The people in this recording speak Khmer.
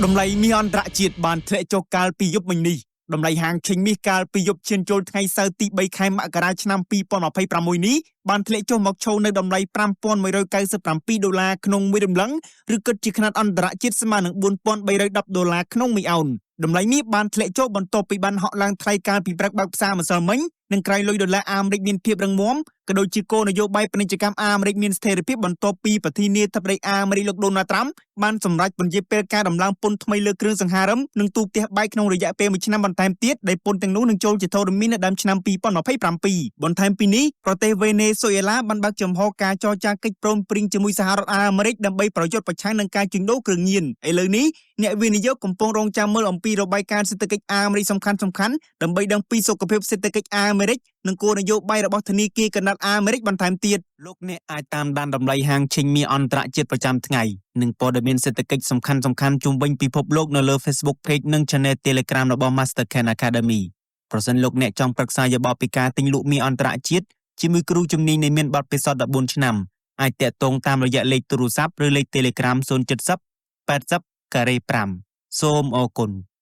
តម្លៃមាសអន្តរជាតិបានធ្លាក់ចុះកាលពីយប់មិញនេះតម្លៃហាងឆេងមាសកាលពីយប់ឈានចូលថ្ងៃសៅរ៍ទី3ខែមករាឆ្នាំ2026នេះបានធ្លាក់ចុះមកឈរនៅតម្លៃ5197ដុល្លារក្នុងមួយតម្លឹងឬគិតជាខ្នាតអន្តរជាតិស្មើនឹង4310ដុល្លារក្នុងមួយអោនតម្លៃមាសបានធ្លាក់ចុះបន្ទាប់ពីបានហក់ឡើងថ្លៃកាលពីព្រឹកបើកផ្សារម្សិលមិញនិងក្រោយលុយដុល្លារអាមេរិកមានភាពរឹងមាំក៏ដូចជាគោលនយោបាយពាណិជ្ជកម្មអាមេរិកមានស្ថិរភាពបន្ទាប់ពីប្រធានាធិបតីអាមេរិកលោកដូណាល់ត្រាំបានសម្រេចពន្យាពេលការដំឡើងពន្ធថ្មីលើគ្រឿងសង្ហារឹមនិងទូផ្ទះបែកក្នុងរយៈពេលមួយឆ្នាំបន្ថែមទៀតដែលពន្ធទាំងនោះនឹងចូលជាធរមាននៅដើមឆ្នាំ2027បន្ថែមពីនេះប្រទេសវេណេស៊ុយអេឡាបានបើកចំហការចរចាកិច្ចព្រមព្រៀងជាមួយសហរដ្ឋអាមេរិកដើម្បីប្រយុទ្ធប្រឆាំងនឹងការជួញដូរគ្រឿងញៀនឥឡូវនេះអ្នកវិនិយោគកំពុងរងចាំមើលអំពីរបាយការណ៍សេដ្ឋកិច្ចអាមេរិកសំខាន់ៗដើម្បីដឹងពីសុខភាពសេដ្ឋកិច្ចអាមេរិកនិងគោលនយោបាយរបស់ធនាគារកណ្ដាលអាមេរិកបន្ថែមទៀតលោកអ្នកអាចតាមដានតម្លៃហាងឆេងមាសអន្តរជាតិប្រចាំថ្ងៃនិងព័ត៌មានសេដ្ឋកិច្ចសំខាន់ៗជុំវិញពិភពលោកនៅលើ Facebook Page និង Channel Telegram របស់ Master Ken Academy ប្រសិនលោកអ្នកចង់ប្រឹក្សាយោបល់ពីការទិញលក់មាសអន្តរជាតិជាមួយគ្រូជំនាញដែលមានបទពិសោធន៍14ឆ្នាំអាចទាក់ទងតាមរយៈលេខទូរស័ព្ទឬលេខ Telegram 070 80ការ៉េ5សូមអរគុណ។